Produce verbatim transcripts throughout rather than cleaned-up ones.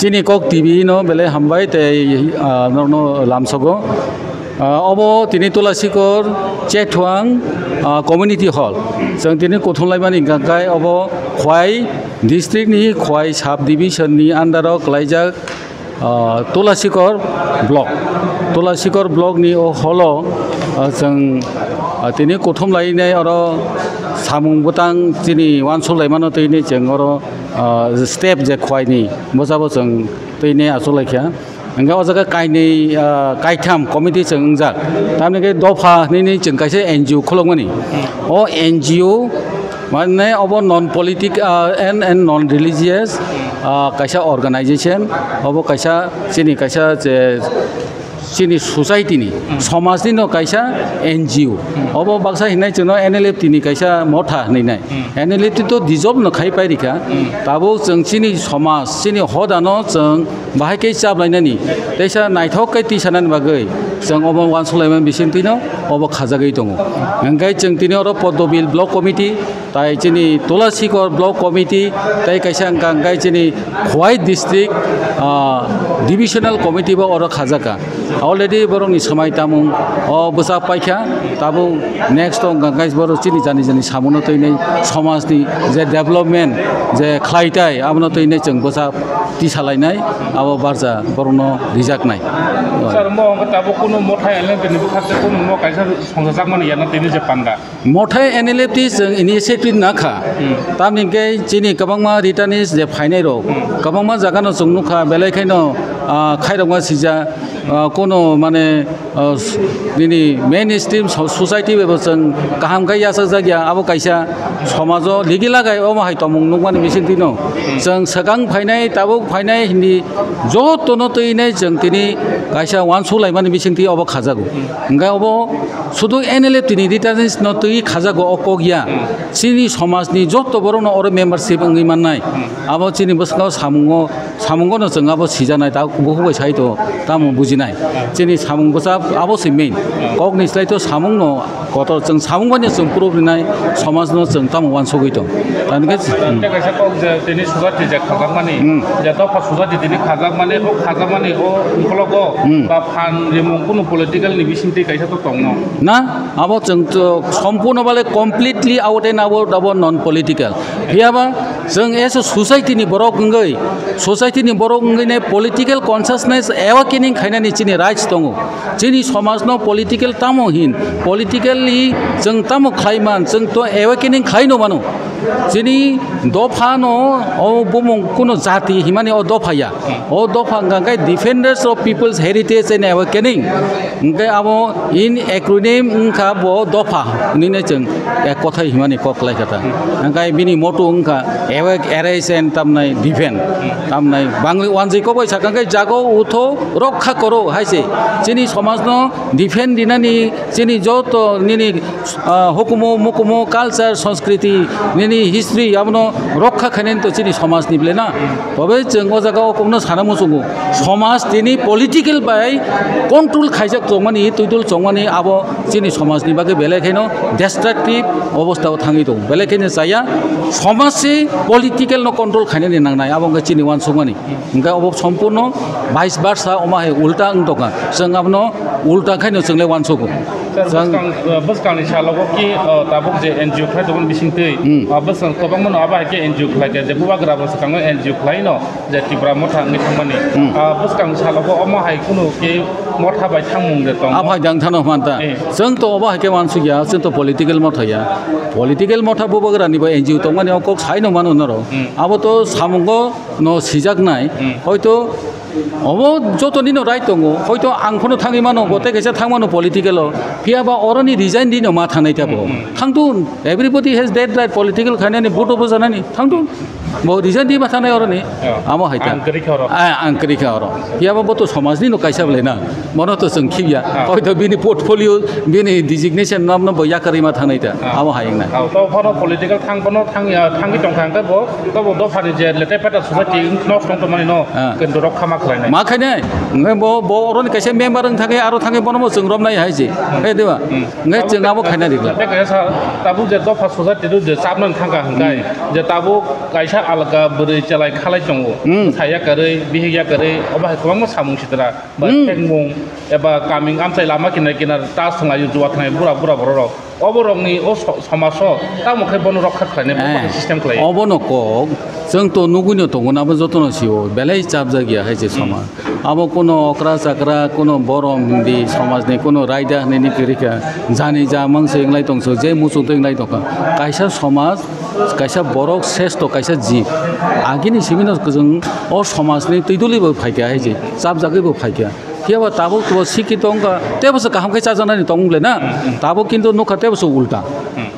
Chini Kok T V no belai hambai tei, ah, norokno lamsogo. Ah, obo tini Tulasikor Chethuang, ah, Community Hall. Chwng tini kuthum laimani hwnkha khe obo Khwai district ni Khwai sub division ni under o kwlaijak, ah, Tulasikor block. Tulasikor block ni o hall o, ah, chwng, ah, tini kuthum lainai oro samung bwtang chini uansuk laimano twi chwng oro, ah, step je Khwai ni bwsabo chwng twi achuk laikha. Hingke o jaga kainwi, ah, kaitham committee chwng wngjak. Tamni khe dopha hinwi chwng kaisa N G O khulukmani. O N G O mane obo non politic, ah, and, and non religious, ah, kaisa organization. Obo kaisa chini kaisa je chini society ni, somaj ni no kaisa N G O. Obo baksa hinai chwngno N L F T ni kaisa motha hinwi nai. N L F T to dissolve no khai pai rikha. Tabuk chwng chini somaj, chini hoda no chwng bahai khe chaplainani, teisa naithok khe tisanani bagwi chwng obo uansuk laimani bisingtwi no obo khajagwi tongo. Hingkhe chwng tini oro Poddobil Block Committee, tai chini Tulasikor Block Committee, tai kaisa hwnka hwnkhe chini Khowai District, ah, Divisional Committee bo oro khajaka. Already borokni swmai tamung o bwsa paikha, tabuk next o hwnka hwnkhe borok chini jani jani samungno twinai somajni je development je khlaitai abono twinai chwng bwsa tisalainai abo barja borokno rijaknai. Sir, mo hwnka tabuk kunu motha N L F T ni bwkhak tei kunu mo kaisa songchajakmani yana tini je panda. Mothai N L F T chwng initiative nakha. Hmm. Tamni hwnkhe chini kwbangma returnees je phainai rok, hmm, kwbangma jaga no chwng nukha, belai kheno, ah, khairokma sija, ah, kono mane, ah, s-, nini mainstream so-, society bai bo chwng kaham khe yachakjak ya, abo kaisa somajo ligi lagai omo hai tongmung nukmani bisingtwi no. Hmm. Chwng swkang phainai, tabuk phainai hindi jotono twinai chwng tini kaisa uansuk laimani bisingtwi obo khajago. Hmm. Hingkhe obo sudu N L F T ni returnees no twi khajago o kok ya. Hmm. Chini somajni joto borokno oro membership wngwi mannai. Hmm. Abo chini bwskango samungo, samungo no chwng abo sijaknai, ta bukhuk bai sai to tamo bujinai. Hmm. Chini samung bwsa abo se main. Hmm. Kokni slai to samung no kotor chwng samung bai no chwng proof rinai, somajno chwng tamo uansugwi tong. Tamni khe, hmm. Tei kaisa kok je tini sujati je khajakmani, hmm, je dopha sujati tini khajakmani, o khajakmani o ukologo, hmm, ba phan rimung kunu political ni bisingtwi kaisa to tongno. Na, abo chwng to sompurno bale completely out and out abo non political. Phiya ba chwng as a society ni borok wngwi, society ni borok wngwi ne political consciousness awakening khainani chini rights tongo. Chini somajno political tamo hin, politically chwng tamo khlai man, chwng to awakening khlai no mano. Chini dopha no o bumung kuno jati himani o dopha ya. O dopha hwnkha khe Defenders of People's Heritage and Awakening. Hwnkhe abo in acronym wngkha bo dopha hinwi chwng ek kothai himani kok khlai kha ta. Hwnkhe bini motto wngkha awake, arise and tamnai defend. Tamnai bangwi wanjwi kok bai sakha khe jago utho rokha koro hai se. Chini somajno defend rinani chini joto nini ah, hukumu, mukumu, culture, sanskriti, nini history, abono rokha khainani to chini somajni ble na. Tobe chwng o jaga o kokno sana muchungo. Somaj tini political bai control khaijak tongmani, twidul chongmani abo chini somajni bagwi belai khaino destructive obostha o thangwi tongo. Belai khaino chaya somaj se political no control khainani nangnai, abo wngkha chini uansukmani. Hingkhe obo sompurno vice versa, omo hai ulta wng tongkha. Chwng abono ulta khaino chwng le uansugo. Sir, chwng bwskang, uh, bwskangni salogo ki, uh, tabuk je N G O khlai tongmani bisingtwi, hmm, uh, bwskang kwbangma no abo hai khe N G O khlai khe, je bubagra bo swkango N G O khlai no, je Tipra Motha wngwi thangmani. Hmm. Uh, bwskangni salogo omo hai kunu khe motha bai thangmung je tongo. Aphai dang thano hwanta. Eh. Chwng to obo hai khe uansukya, chwng to political motha ya. Political motha bubagra ni bo N G O tongmani o kok sai no mano norok. Hmm. Abo to samungo no sijaknai, hmm, hoito obo jotoni no right tongo, hoito ang phano thangwi mano, hmm, bo tei kaisa thangmano political o, phiya ba oroni resign di no ma thangnai tabo. Hmm, hmm. Thangtun, everybody has that right, political khainani, vote o bojanani, thangtun. Bo resign di ma thangnai oroni, oh, amo hai ta. Ang kwrwi kha oro. Ah, ang kwrwi kha oro. Phiya ba bo to somajni no kaisa belai na. Bono to chwng khibya. Ah. Hoito bini portfolio, bini designation namno bo yakarwi ma thangnai ta. Ah. Abo hai wngnai. Ah, to phano political thang, bono thang, ah, thangwi tongkha hwnkhe bo, to bo dophani je lete peta society wng khno tong tongmani no, ah, kendro rok khama khlainai. Ma khainai, hwnkhe bo, bo oroni kaisa member wng thangkhe aro thangkhe bono bo chwng romnai hai se. Hmm. He diba? Hmm. Hwnkhe chwng abo khaina rikla. Tei kaisa tabuk je dopha society rok je chapnani thangkha hwnkhe, hmm, je tabuk kaisa alga bwrwi chalai khalai tongo. Hmm. Bwsa yakarwi, bihik yakarwi, obo hai kwbangma samung sitra ba Hmm. thengmung eba kaming amchai lama kinar kinar tas thwnglaio, juwa thwnglai bura bura bororok. Oborokni o so-, somaso tamo khe bono rokha khlainai, bo Eh, bono system khlai. Obono kok, chwng to nugwino tongo, abo jotono sio, belai chapjak ya hai se somaj. Abo kuno okra chakra, kuno borom hindi somajni kuno raida hinwi ni kwrwi kha, jani ja mang se wnglai tong so, je muchung twi wnglai tong kha. Kaisa somaj, kaisa borok sresto, kaisa jib. Agini simino chwng o somajni twidulwi bo phai kha hai se, chapjagwi bo phai kha. Phiya ba tabuk to sikhi tong kha, tebo se kaham khe chajaknani tong le na. Tabuk kintu nukha tebo se ulta.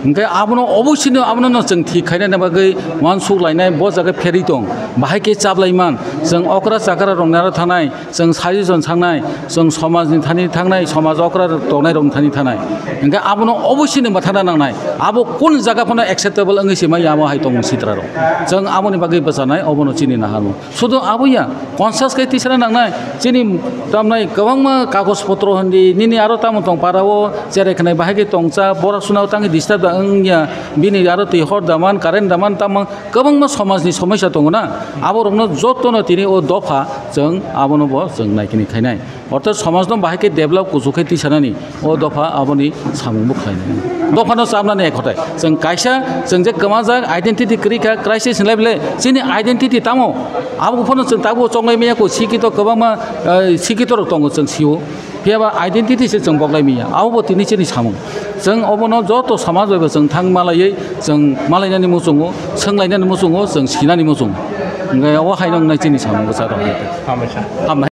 Hwnkhe abono oboisino abono no chwng thik khainani bagwi uansuk lainai, bo jaga pherwi tong. Bahai khe chaplai man, chwng okra chakra rok naro thanai, chwng suggestion sangnai, chwng somajni thani thangnai, somaj okra tongnai rokni thani thanai. Hwnkhe abono oboisino mathana nangnai. Abo kun jaga phano acceptable wngwi se maya amo hai tong sitra rok. Chwng aboni bagwi bwchanai, obono chini naharmung. Sudu abo ya, conscious khe tisana nangnai. Chini tamnai kwbangma kagoj potro hindi, nini aro tamo tong para o cherai khnai bahai khe tongcha, bora suna o tangwi disturb da wngya, bini aro twi hor daman, current daman, tamo kwbangma somajni somosya tongo na. Aborokno jotono tini o dopha chwng abono bo chwng naikini khainai. Ortho somajno bahai khe develop kuchuk khe tisanani o dopha aboni samung bo khlainai. Dophano chamnani ek hotai. Chwng kaisa, chwng je kwmajak identity kwrwi kha, crisis hinlai bele chini identity tamo? Abo phano chwng tabuk chonglai maya ko, sikito kwbangma, eh, sikito rok tongo chwng sio. Phiya ba identity se chwng boklai maya. Abo bo tini chini samung. Chwng obono joto somaj bai bo chwng thang malaiwi chwng malainani muchungo, swnglainani muchungo, chwng sinani muchungo. Hwnkhe o haino wngnai chini samung bwsa rok. Hambai sa. Hambai.